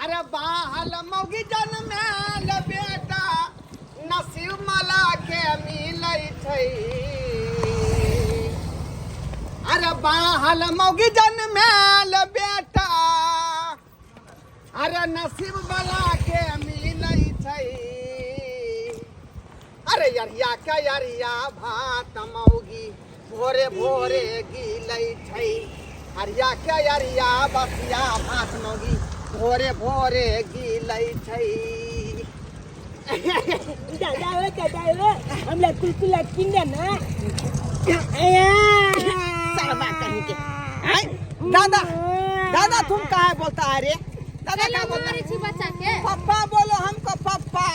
अरे बाहल मौगी जनमेल बेटा नसीब मला के मिलै छै। अरे बाहल मौगी जनमेल बेटा, अरे नसीब वाला के मिलै छै। अरे अरिया के अरिया भात मौगी भोरे भोरे गिलै छै। अरिया के अरिया बसिया भात मौगी भोरे भोरे गिलै छै। दादा ओ दादा ओ, हमरा कुलकुला किन दे ना। सरवा कहीं के। आय, दादा दादा तुम काहे बोलता है रे? दादा का बोलता? मारै छी बच्चा के। पप्पा बोलो हमको, पप्पा।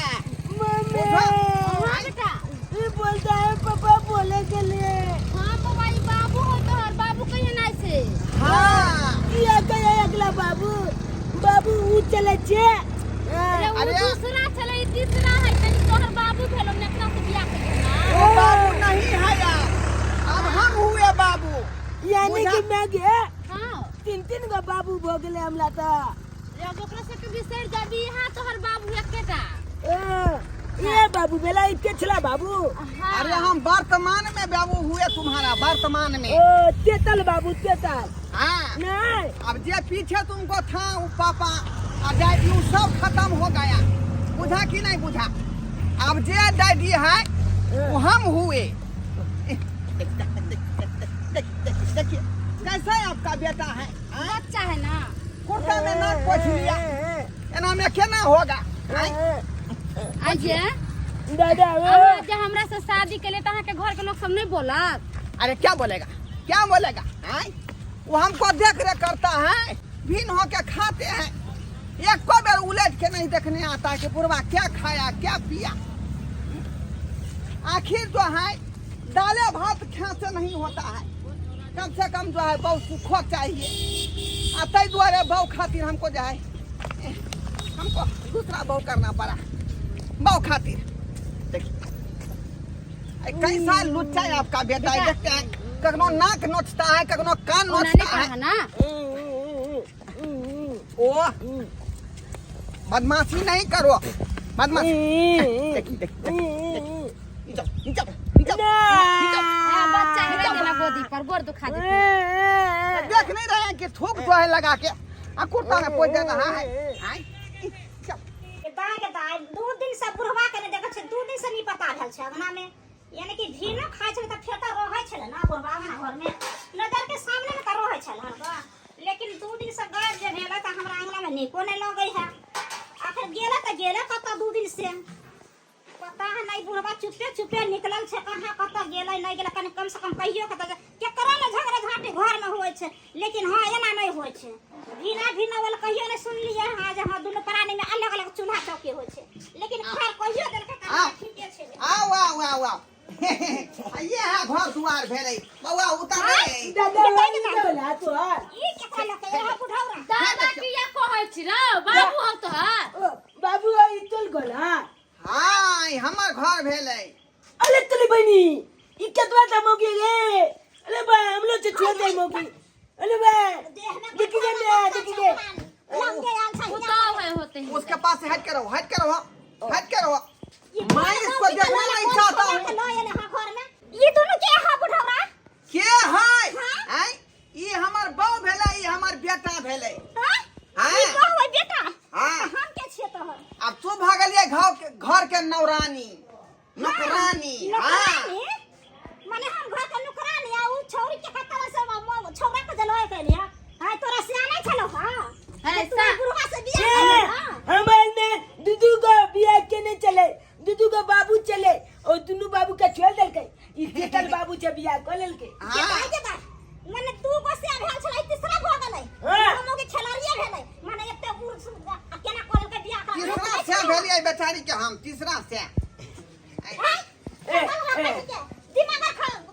मम्मी। हाँ बेटा। ये बोलता है पापा बोले के लिए। हाँ बौआ, ई बाबू हो तोहर, बाबू कहिया नहीं से। हाँ। ये गया अगला बाबू, बाबू ऊ चले छे। अरे ऊ अरे। दूसरा छलै, ई तीसरा है। तनी तोहर बाबू भेलो ने, अपना से बियाह के ना। वो बाबू नहीं है यार, अब हम हुए बाबू। यानी कि मैं गया। हाँ। तीन तीन गो बाबू भो गेले हमरा त। एगो ओकरा सबके बिसरि जाबी, यहाँ तोहर बाबू एकेटा। ए, ये बाबू बेला इते छला बाबू। हाँ। अरे हम वर्तमान में बाबू हुए तुम्हारा, वर्तमान में। ओ तेतल बाबू, तेतल। हाँ। नहीं। अब जे पीछे तुमको था वो पापा और डैडी, वो सब खत्म हो गया। बुझा कि नहीं बुझा? अब जे डैडी है वो हम हुए। देखिए कैसा है आपका बेटा है, हाँ? बच्चा है ना। कुर्ता में नाक पोछ लिया, एना में केना होगा? आँय? आइए। दादा ओ। अहाँ जे हमरा से शादी के लिए तऽ अहाँके घर के लोग सब नहीं बोलत? अरे क्या बोलेगा, क्या बोलेगा? आँय? वो हमको देख रेख करता है, भिन्न होके खाते हैं, एक को बेर उलट के नहीं देखने आता है कि बुढ़वा क्या खाया क्या पिया। आखिर जो है दाले भात खासे नहीं होता है, कम से कम जो है बहु सुखो चाहिए। आ तै दुआरे बहु खातिर हमको जो है हमको दूसरा बहु करना पड़ा, बहु खातिर। देखिए कैसा लुच्चा है आपका बेटा है, देखते हैं कखनो नाक नोचता है, कखनो कान ओना नोचता नहीं है। पढ़ा ना। ओ बदमाशी नहीं करो, बदमाशी। देखी देखी देखी, जाओ जाओ जाओ। हाँ, बच्चा है देना गोदी पर, गोर दुखा देते। देख नहीं रहे हैं कि थूक जो है लगा के आ कुर्ता में पोछ दे रहा है। आय, चल। दाय के दाय, 2 दिन से बुढ़वा के नहि देखै छै, 2 दिन से नहि पता भेल छै अंगना में, यानी कि भीनो खाइ छलै तऽ फेर तऽ रहै छलै ना बुढ़वा अंगना घर में, नजर के सामने में तऽ रहै छलै हन, लेकिन 2 दिन से गायब जे भेलै तऽ हमरा अंगना में नीको नहि लगै है। आखिर गेलै तऽ गेलै कतऽ, 2 दिन से पता है नहीं। बुढ़वा चुपे चुपे निकलल छै, कहाँ कतऽ गेलै नहि गेलै, कनि कम से कम कहियो के तऽ केकरो ने झगड़ा झाँटी घर में होइ छै, लेकिन हाँ एना नहि होइ छै। भीना भीना वाला कहियो नहि सुनलियै हाँ जे हाँ दुनू प्राणी में अलग अलग चूल्हा चौकी होइ छै, लेकिन खैर कहियो देलकै तऽ आओ। ठीके छै। आओ आओ आओ आओ, ये है घर दुआर भेलै बौआ, उतर रे। दादा वही बोला तोहर। ई केकरा लके यहाँ बुढ़ौरा? दादा किया कहै छी रौ, बाबू हौ तोहर। ओ, बाबू ओ चल गोला। हाँ, ई हमर घर भेलै। अरे तोरी बहिनी, ई केतबा दाम हो गे? अरे बा, हम लोग से छोड़ दे मौकी। अरे बा, देखी दे मैं, देखी दे। लंगे आयल छै। पुतहु है होते हैं। उसके पास से हट के रहो, हट के रहो, हट के रहो। मैं इसको देखना नहीं चाहता हूँ। ये दोनों के है बुढ़ौरा? के है? आय, ई हमर बहू भेलै, ई हमर बेटा भेलै। हाँ? हाँ। ई कहबै बेटा? हाँ। हम के छियै तोहर? अब तू भऽ गेलियै घर के, घर के नौरानी, नौकरानी। हाँ। नौकरानी? माने हम घर के नौकरानी आ उ छौरी के कतरा से छौरा के जलवाय कैलिया? हाय तोरा सियाना छलो हां। है, तू बुढ़वा से बियाह ए, कैले हां। हमारे में दूदू को बियाह के नहीं चले, दूदू को बाबू चले और दुनू बाबू के छोड़ देलकै, ई तेतल बाबू से बियाह कऽ लेलकै। हाँ। के दाय, माने दू गो से भेल छलै, तीसरा भऽ गेलै। हाँ। हम के खेलरिये भेलै, माने एते बूढ़ आ केना कऽ लेलकै बियाह करा? तीसरा से भेलियै बेचारी के हम, तीसरा से। हाय, ए, ए। दिमाग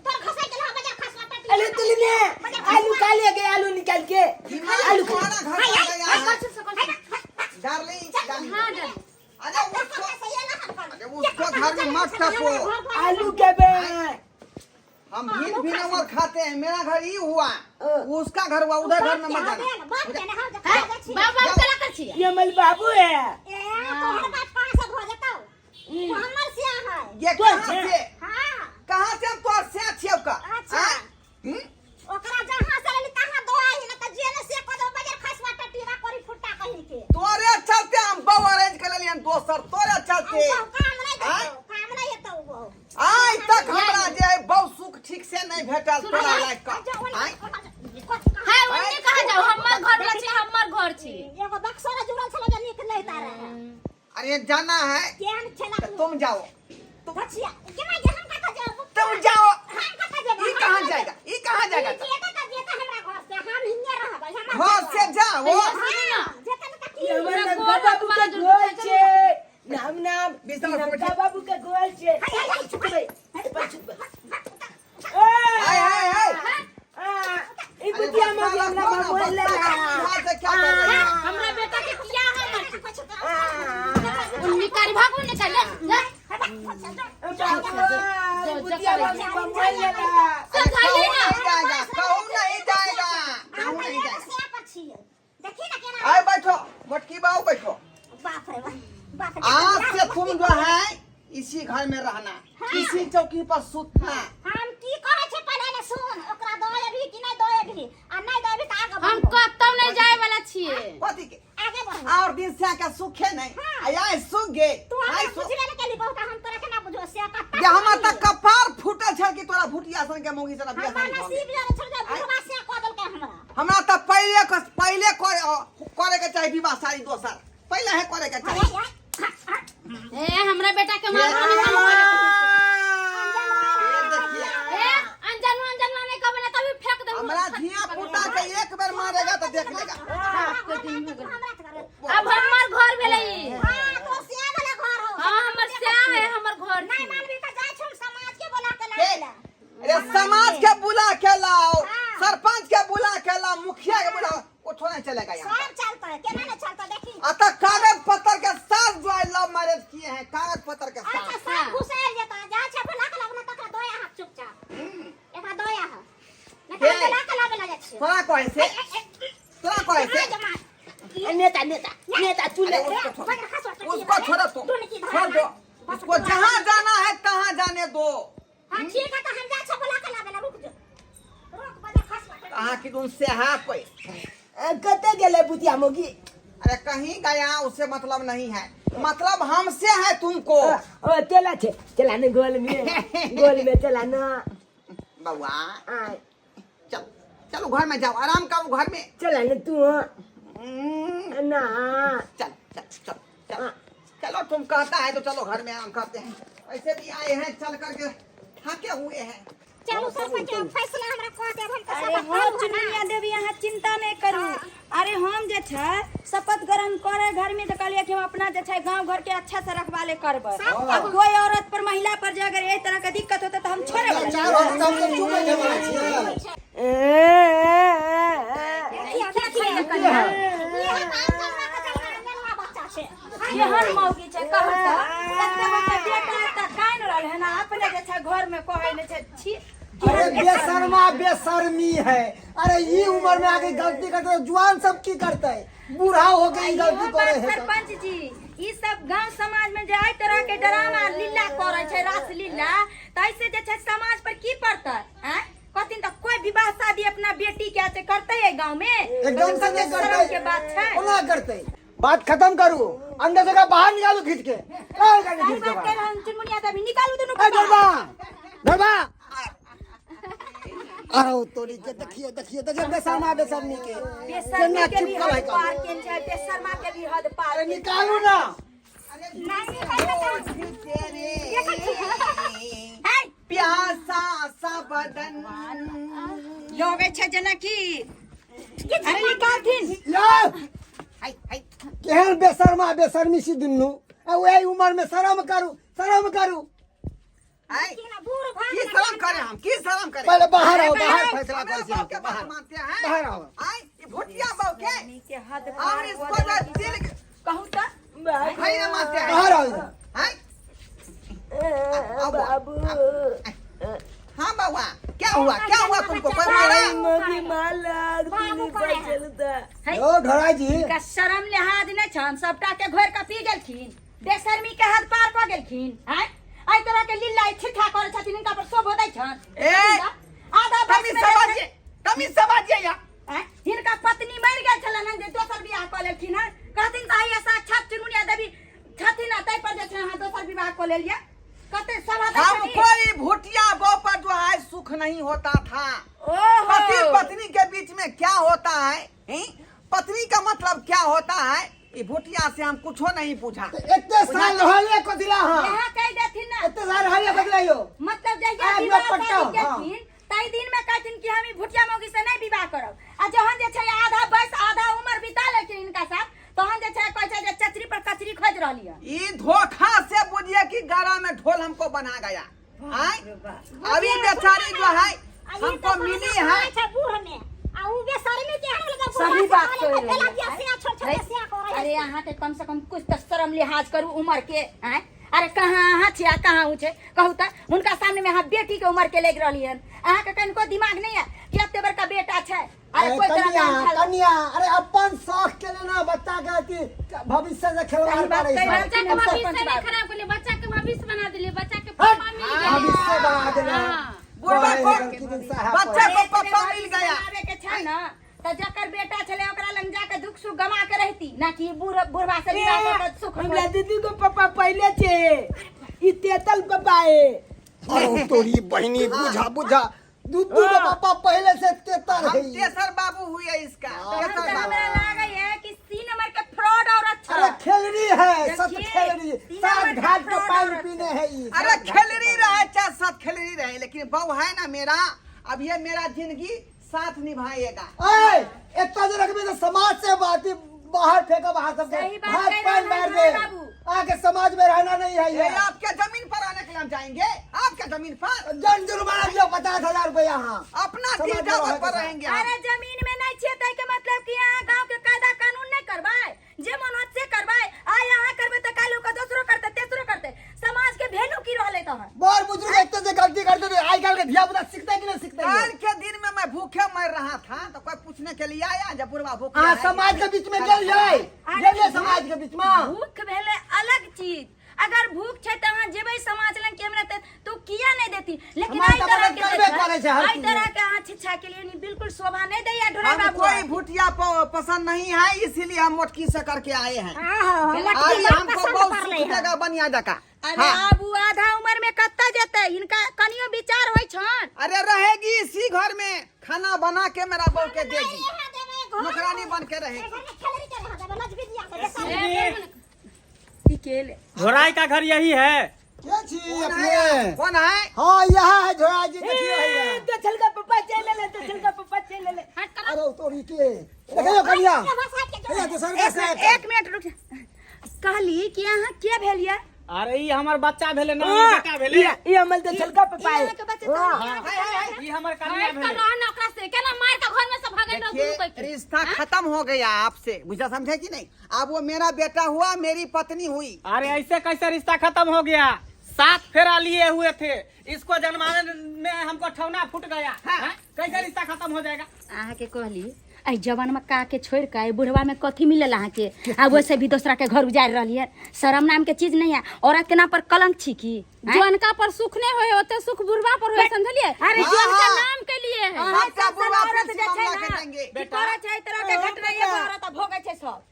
तोर खसाई गेल, बाजार खसला। अरे तुली ने आलू खा ले गए, आलू निकाल के दिमाग आलू खा। तुम्हारा घर आ गया है। Darling darling. हाँ डर। अरे उसको, अरे उसको घर में मत टपो। आलू के बे। हम भीन भीन और खाते हैं, मेरा घर ही हुआ, उसका घर हुआ उधर, घर में मत जाना। बाबू बाबू चला कर छियै ये हमर बाबू है ए तोहर बाप कहाँ से भऽ जेतौ तू हमर सिया है ये तो कहाँ छै। से हाँ कहाँ से हम तोहर से छियौ का अच्छा। आँय? हम्म? ओकरा जहाँ से लेली तहाँ दो आई न त जे ने से कह दो बजर खसवा टटीरा करी फुट्टा कहीं के तोरे चलते हम बहु अरेंज कर लेलियन दोसर तोरे चलते हम बहु काम नहीं आँय? देतौ काम नहीं हेतौ बहु आइ तक हमरा जे है बहु सुख ठीक से नहीं भेटल तोरा लायक का आँय? हाय ओन्ने कहाँ जाओ हमर घर वाला छी हमर घर छी एगो बक्सो रे जुड़ल छलै जे नीक नहीं तारे अरे जाना है केहन छला तो तुम जाओ बचिया केना जे हम कतऽ जाब तुम जाओ हम कतऽ जेबै ई कहाँ जाएगा ई कहाँ जाएगा ई जेतै तऽ जेतै हमरा घर से हम हियाँ रहबै हमर घर से जाओ सुनू ना जेतै ने तऽ की ये हमर हमरा ननका गोर बाबू हाथ के मारा गोल छै नाम नाम बिस्तर पर ननका बैठे। बाबू के गोल छै हाय, हाय, हाय, चुप रे चुप चुप हाय हाय हाय ई बुधिया मगी हमरा बाबू ले यहाँ से क्या कर रही है हमरा बेटा के किया है उन निकाल भागो निकाल ले ले बाबू बुधिया मगी बाबू ले सब कहूँ खाइए ना नहीं जाएगा कहूँ नहीं जाएगा कहूँ नहीं जाएगा देखी ना केना आए बैठो मोटकी बाबू बैठो बाप रे बाप बाप रे आज से तुम जो है इसी घर में रहना इसी चौकी पर सुतना हम की कहै छै पहिले ने सुन ओकरा दऽ अबही कि नहि दऽ अबही आ नहि दऽ अबही तऽ आगे हम बढ़बो कतौ नहीं जाए वाला छियै कथी के आगे बढ़बो और दिन से के सुखे नहीं आय सुख गे तू आय हमरा सुख बुझबे ने केली बहुत हम तोरा केना बुझबो से कत्ता जे हमर त कपार फूटल छल कि तोरा भुटिया सन के मौगी सन बियाह हमर शादी भऽ गेल। नसीब जरे छल जे बुढ़वा से कऽ देलकै हमरा हमरा त पहिले पहिले करे के चाही विवाह शादी दोसर पहिले है करे के चाही ए हमरा बेटा के मारबो नहीं हम मारे ये देखिए ए अनजान अनजान नहीं कहबे ना तभी फेंक देबो हमरा धिया पुता के एक बेर मारेगा तो देख लेगा अब हमर घर भेलै ई हाँ तो सिया वाला घर हो हां हमर स्याह है हमर घर नहीं छी। मानबी तो जाय छम समाज के बोला के के? लाए ला अरे समाज के बुला के लाओ सरपंच के बुला के लाओ मुखिया के बुलाओ उठो नहीं चलेगा यहाँ सब चलता है केना नहीं चलता देखी अतः कागज पत्तर के साथ जो है लव मैरिज किए हैं कागज पत्तर के अच्छा साथ सब घुसैर जेता जा छे बोला के लाबना तकरा दया हाथ चुपचाप एकरा दया हाथ नहीं के? तो बोला के लाबे ला जाय छियै तोरा कहे से तोरा कहे से नेता नेता नेता तू ले अरे उसको छोड़ो उसको छोड़ो तुम छोड़ दो उसको जहाँ जाना है तहाँ जाने दो हाँ ठीक है तो हम जा छे बोला के लाबे ला रुक जो रुक बजा खस कहाँ की तुम से हाँ पे कते गेलै बुधिया मौगी अरे कहीं गया उसे मतलब नहीं है मतलब हमसे है तुमको ओ चला छे चला ने गोल में गोल में चला ना बउआ चल चलो घर में जाओ आराम करो घर में चला ने तू ना चल चल चल चल चलो तुम कहता है तो चलो घर में आराम करते हैं ऐसे भी आए हैं चल करके थके हुए हैं चलू सरपंच फैसला हमरा कह देब हम तऽ अरे सब हम चुनमुनिया देवी अहाँ चिंता नहि करू अरे हम जे छै शपथ ग्रहण करे घर में तऽ कहलियै कि हम अपना जे छै गांव घर के अच्छा से रखवाले करबै अब कोई औरत पर महिला पर जे अगर एहि तरह के दिक्कत होतै तऽ हम छोड़े वाला चार हम सब तो चुप बैठे वाला छियै केहन मौगी छै कहू तऽ एते गोटा बेटा तऽ कानि रहल है ना अपने जे छै घर में कहै नहि छै छी अरे बेशर्मा बेशर्मी है अरे ये उम्र में आके गलती करते तो जुआन सब की करते बूढ़ा हो के ई गलती इहो बात करे है तो। सरपंच जी ई सब गांव समाज में जे एहि तरह के ड्रामा लीला करै छै रास लीला तऽ एहिसे जे छै समाज पर की पड़तै आँय कहथिन तऽ कोई विवाह शादी अपना बेटी के आते करतै एहि गांव में एकदम से नहीं शर्म करते के बात छै कोना करते बात खत्म करू अंदर से बाहर निकालू खींच के लाओ गाड़ी सही खींच के बात कह बाहर रहल चुनमुनिया देवी निकालू दुनू ए के गरबा बाहर। गरबा अरे ओ तोरी के देखियो देखियो देखियो बेशर्मा बेशर्मी के बेशर्मी केना के भी चिपकल है हद पार केन छै बेशर्मा के भी हद पार अरे केन छै। निकालू ना तेरे प्यासा सा बदन लगै छै जेना कि अरे निकालथिन या हाय हाय केहन बेशर्मा बेशर्मी छी दुनू आ ओहि उम्र में शरम करू शरम करू हाय की शर्म करे हम की शर्म करे पहले बाहर आओ बाहर फैसला हमरा कर बाप के बात बाहर मानते हैं बाहर आओ आय ये भुटिया बाप के नीचे हद और पार इसको कऽ जो देलकै। दिल कहू तऽ भाई ने मानते हैं बाहर आओ इधर। हाय बाबू हाँ बाबा क्या हुआ क्या हुआ तुमको कोई मारा मगी माला बाबू दिल्ली करे पर चलता ओ घड़ा जी का शर्म लिहाज छन सबटा के घोर के पी गेलखिन बेशर्मी के हद पार कऽ गेलखिन आँय एहि तरह के लीला छिट्ठा करै छथिन हिनका पर शोभो दै छन ए, आधा बस तमीज में से बाजिए, तमीज से बाजिए यहाँ। आँय, हिनका पत्नी मरि गेल छलनि हन जे दोसर बियाह कऽ लेलखिन हन कहथिन तऽ आइए साक्षात चुनमुनिया देवी छथिन आ ताहि पर जे छै अहाँ दोसर विवाह कऽ लेलियै कते सभा दै छथिन हमको ये भुटिया बो पर जो है सुख नहीं होता था। ओहो पति पत्नी के बीच में क्या होता है, हैं? पत्नी का मतलब क्या होता है, ये भुटिया से हम कुछो नहीं पूछा। एते साल रहलिए कथिला अहाँ? यहाँ कहि देथिन ना। एते साल रहलिए कथिला यौ? मतलब जहिया आब विवाह लोग पट्टा, शादी हाँ। केलखिन ताहि दिन में कहथिन कि हम ई भुटिया मौगी से नहीं विवाह करब आ जहन जे छै आधा बयस आधा उम्र बिता लेलखिन हिनका साथ तहन जे छै कहै छै जे चचरी पर कचरी खोजि रहली हन। ई धोखा से बुझिए कि गला में ढोल हमको बना गया। आय? अभी बेचारी जो है हमको मिली है। छै बूढ़ में आ उ बेशर्मी के हन लगा सही बात कहि रहल रहलियै। दिया से छोट छोट से करै अरे अहाँ के कम से कम कुछ तऽ शर्म लिहाज करू उम्र के आँय अरे कहाँ अहाँ छी आ कहाँ उ छै कहू तऽ हुनका सामने में अहाँ बेटी के उम्र के लागि रहली हन अहाँ के कनिको दिमाग नहीं है कि एते बड़का बेटा छै अरे अरे कोई तरह कन्या के अनठल- कन्या अरे अपन शौक के लिए ना बच्चा के अथी भविष्य से खिलवाड़ सही बात करे कहि रहल बच्चा के छी, भविष्य सरपंच नहीं बाबू। खराब कर बच्चा के भविष्य बना दिले बच्चा के हट! पापा मिल गए भविष्य बना देले। हाँ। बुढ़वा को लड़की दिन साहब बच्चा को अरे पप्पा एतबे मिल गया। बनाबे के छै ना तऽ जकर बेटा छलै ओकरा लग जाके दुख सुख गमा के रहती ना कि बूढ़ बुढ़वा से विवाह कऽ के सुख हमरा दीदी को पापा पहले छे ई तेतल पापा है। अरे तोरी बहिनी बुझा बुझा दू दू गो पापा पहले से तेतर हम है। तेसर बाबू हुए इसका। तहन तेसर तऽ बाबू। हमरा लागै है कि सी नंबर के फ्रॉड औरत छै। अरे खेलरी है सत देखिए, खेलरी तीन सात नंबर घाट के फ्रॉड पानी औरत। पीने है ई। अरे सात घाट के खेलरी पानी। रहे चाहे सत खेलरी रहे लेकिन बहू है ना मेरा, अब ये मेरा जिंदगी साथ निभाएगा। ओए इतना जे रखबे तो समाज से बात ही बाहर फेंको बाहर सबके। सही बात हाथ कह पैर रहा मार है दे। बाबू। आके समाज में रहना नहीं है ये ये। आपके जमीन पर आने के लिए हम जाएंगे, आपके जमीन पर। जन जुर्माना दियो 50,000 रुपया। हाँ अपना समाज में तीजा रहे पर के रहेंगे हम। अरे जमीन में नहीं छियै तै के मतलब कि यहाँ गांव के कायदा कानून नहीं करबाय, जे मन होत से करबाय। आ यहाँ करबे त काल्हि ओकर दोसरो करते तेसरो करते, समाज के वैल्यू की रहलै तहन? बड़ बुजुर्ग एक से गलती करते थे, आजकल के धिया पुता सीखते कि नहीं सीखते? काल के दिन में मैं भूखे मर रहा था तो कोई पूछने के लिए आया जब बुढ़वा भूखे हाँ है। समाज के बीच में गेलियै गेलियै समाज के बीच में। भूख भेलै अलग चीज, अगर भूख छै त अहाँ जेबै समाज लग कि हमरा त तू किया नहीं देती, लेकिन समाज एहि तऽ तरह मदद के करबे जे छै, करै छै हर एहि चीज तरह में। के अहाँ शिक्षा के लिए नहीं, बिल्कुल शोभा नहीं दैया ढोरा हम बाबू। कोई भुटिया पसंद नहीं है, इसलिए हम मोटकी से करके आए हैं। मोटकी आज बड़ हमको पसंद बहुत पड़लै सुख हन। जगह बनिया जका। अरे हाँ। आब उ आधा उम्र में कत्ता जेतै, हिनका कनियो विचार होइ छन? अरे रहेगी इसी घर में, खाना बना के मेरा बहू के देगी, नौकरानी बन के रहेगी। ई केले झोराई का घर यही है। के छी कौन अपने? है? कौन है? हाँ यहाँ है झोरा जी, देखियो है। तो छलका पापा चले ले, तो छलका पापा चले ले। हट कर। अरे तोरी के देखियो कन्या हे तो सरका एक से मिनट, एक मिनट रुक। कहली कि अहाँ के भेल ये? अरे ई हमर बच्चा भेले ना, हमर बेटा भेले। ई हमर तो छलका पापा है। अहाँके बच्चा तऽ ई हमर कन्या हट कर भेले। रह ना ओकरा से केना मार के घर में से भगल रह दुनू देखिए कोई के। रिश्ता खत्म हो गया आपसे, बुझा समझे कि नहीं? अब वो मेरा बेटा हुआ, मेरी पत्नी हुई। अरे ऐसे कैसे रिश्ता खत्म हो गया? 7 फेरा लिए हुए थे, इसको जन्माने में हमको ठौना फूट गया। हाँ? कैसे रिश्ता खत्म हो जाएगा? अहाँके कहली एहि जवान में का के छोड़ के बुढ़वा में कथी मिलल अहाँके? आ वैसे भी दोसरा के घर उजाड़ि रहली है, शर्म नाम के चीज नहीं है। औरत के नाम पर कलंक छी की? जौनका पर सुख नहीं होए ओते सुख बुढ़वा पर होए, समझलिए? अरे जौनका हाँ। नाम के लिए है। अहाँ सबटा सब बुढ़वा औरत फिर जे छै मामला ना, के देंगे। की करै छै एहि तरह के घटना, एगो औरत भोगै छै सब।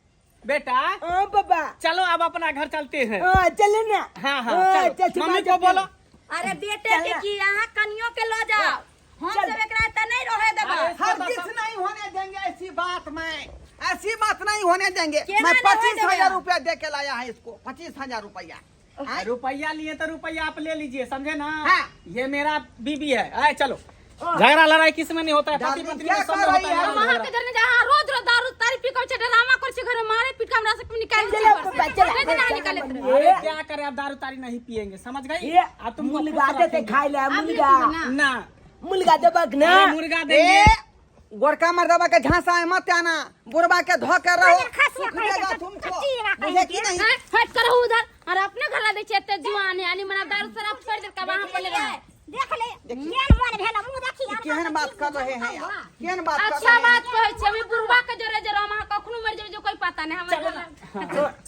बेटा हाँ पापा चलो अब अपना घर चलते हैं। हाँ चले ना। हाँ हाँ चल, चलो। मम्मी को बोलो। अरे बेटे के की अहाँ कनियो के ल जाओ, हम चल। सब एकरा एतऽ नहीं रहे देबै। अरे हर किस नहीं होने देंगे ऐसी बात, मैं ऐसी बात नहीं होने देंगे। केना मैं नहीं होने 25,000 देबै? रुपया दे के लाया है इसको, 25,000 रुपया। रुपया लिए तो रुपया आप ले लीजिए, समझे ना? हाँ। ये मेरा बीबी है। आए चलो, झगड़ा लड़ाई किसमें नहीं होता है, पति डार्लिंग, पत्नी क्या में सब कर में रही होता है है? लड़ाई वहाँ झगड़ा। के घर में जहाँ रोज रोज दारू तारी पी कर ड्रामा कर घर में मारे पीट के हमरा सब निकाल चला पापा चला। नहीं देना निकाले अरे क्या करे, अब दारू तारी नहीं पियेंगे, समझ गई? ये अब तुमको मुर्गा खुश देते रखेंगे। खाए ले मुर्गा। ना मुर्गा देबक ना? अरे मुर्गा देंगे। ए गोरका मर्दबा के झांसा में मत आना, बुढ़वा के धो के रहो, सुख देगा तुमको, बुझे कि नहीं? हट कर उधर और अपने घर ला दे छै एते जुआन है यानी मना दारू शराब छोड़ दे का वहां पर ले रहा। देख ले केहन मन भेल मुंह देखी ई केहन बात कर रहे हैं आप केहन बात कर अच्छा रहे हैं बात कहै छी हम ई बुढ़वा के जोरे जे हम अहाँ कखनो मरि जेबै जे कोई पता नहीं हमर चलो ना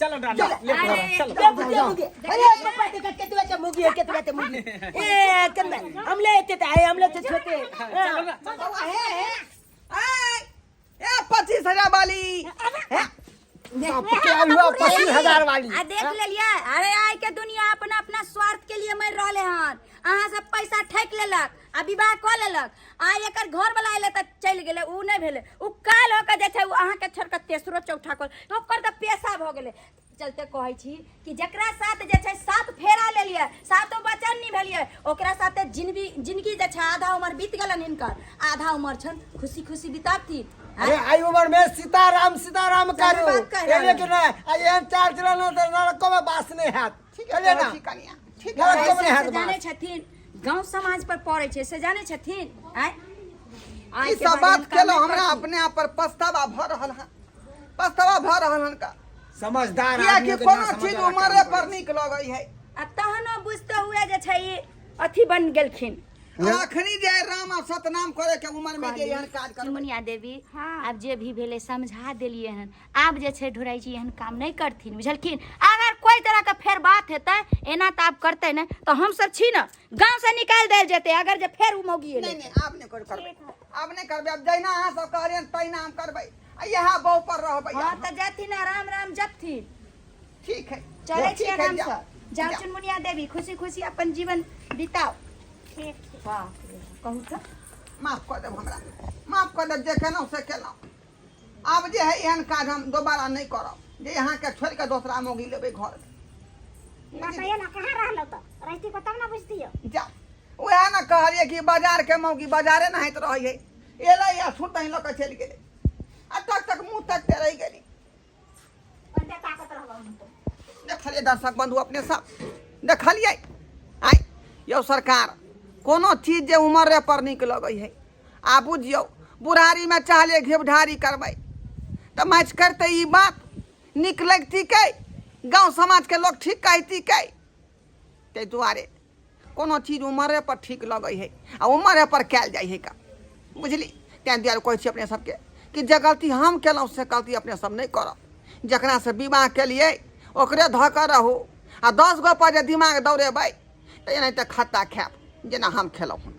चलो डार्लिंग ले अरे चलो दे मुझे मुझे अरे पापा देखा केतवा के मुगी है केतवा के मुगी ए कन्ना हम ले एते आए हम लोग से छोटे चलो ना बौआ, हे हे ए ए 25,000 वाली हे बाप के आई हुआ 25,000 वाली आ देख लेलियै अरे आइ के दुनिया अपना अपना स्वार्थ के लिए मरि रहले हन अहाँ सब पैसा ठकि लेलक आ विवाह कऽ लेलक आ एकर घर वाला अयलै तऽ चलि गेलै उ नहि भेलै उ काल्हि होके जे छै उ अहाँके छोड़ि कऽ तेसरो चौथा कऽ तऽ ओकर तऽ पेशा भऽ गेलै चलते कहै छी कि जकरा साथ जे छै सात फेरा लेलियै सातो वचन निभेलियै ओकरा साथे जिनगी जिनगी जे छै आधा उमर बीत गेलनि हिनकर आधा उमर छनि खुशी खुशी बिताबथिन अरे आई उम्र में सीताराम सीताराम सही करू बात कह रहल एने के ना आ एहन चाल चलन ना तऽ नरको में बास नहीं हैत ठीक कहलियै है ना ठीक कनिया ठीक नरको है में नहीं से हैत जानै बास छथिन गांव समाज पर पड़ै छै से जानै छथिन आँय आइ ई के सब बारे बात में काम केलहुँ नहि हमरा करथिन। अपने आप पर पछतावा भऽ रहल हन पछतावा भऽ रहल हन का समझदार कियाकि आदमी के कोनो ना चीज समझ वाला उमरे काम पर करै। नीक लगै है आ तहनो बुझते हुए जे छै ई अथी बन गेलखिन आखिरी जे राम आ सतनाम करे के उमर में जे एहन काज करबै चुनमुनिया देवी आब जे भी भेलै समझा देलियै हन आब जे छै ढोराइ जी एहन काम नहि करथिन बुझलखिन अगर कोइ तरहके फेर बात हेतै एना तऽ आब करतै नहि तऽ हमसब छी ने गाँवसँ निकालि देल जेतै अगर जे फेर ओ मौगी एलै नहीं नहीं आब नहीं कर करबै आब नहीं करबै आब जहिना अहाँ सब कहलियन तहिना हम करबै आ इएह बहु पर रहबै हँ तऽ जाथिन आ राम राम जपथिन ठीक है चलै छी ठीक है, आरामसँ जाउ। जाउ जाउ। चुनमुनिया देवी खुशी खुशी अपन जीवन बिताउ ठीक ठीक बाप रे कहू तऽ माफ कऽ देब हमरा माफ कऽ देब जे केलहुँ से केलहुँ आब जे है एहन काज हम दोबारा नहि करब जे अहाँके छोड़ि कऽ दोसरा मौगी लेबै घरमे बताइए ना कहाँ रहलो तो रहती को तब ना बुझतियो जाउ उएह ने कहलियै कि बाजारके मौगी बाजारे नहाइत रहै है एलै आ छुटही लऽ कऽ चलि गेलै आ तक तक मुँह तकते रहि गेली ओते ताकत रहलो हम तो देखलियै दर्शक बंधु अपने सब देखलियै आइ यौ सरकार कोनो चीज जे उमरे पर नीक लगै है आ बुझियौ बुढ़ारीमे चाहलियै घेबढारी करबै तऽ मैच करतै ई बात नीक लगतिकै गाँव समाजके लोक ठीक कहतिकै ताहि दुआरे कोनो चीज उमरे पर ठीक लगै है आ उमरे पर कयल जाइ है का बुझली तैँ दुआरे कहै छी अपने सबके कि जे गलती हम केलहुँ से गलती अपने सब नहि करब जकरासँ विवाह केलियै ओकरे धऽ कऽ रहू आ 10 गो पर जे दिमाग दौड़ेबै तऽ एनाहिते खत्ता खायब जेना हम खेलहुँ हन।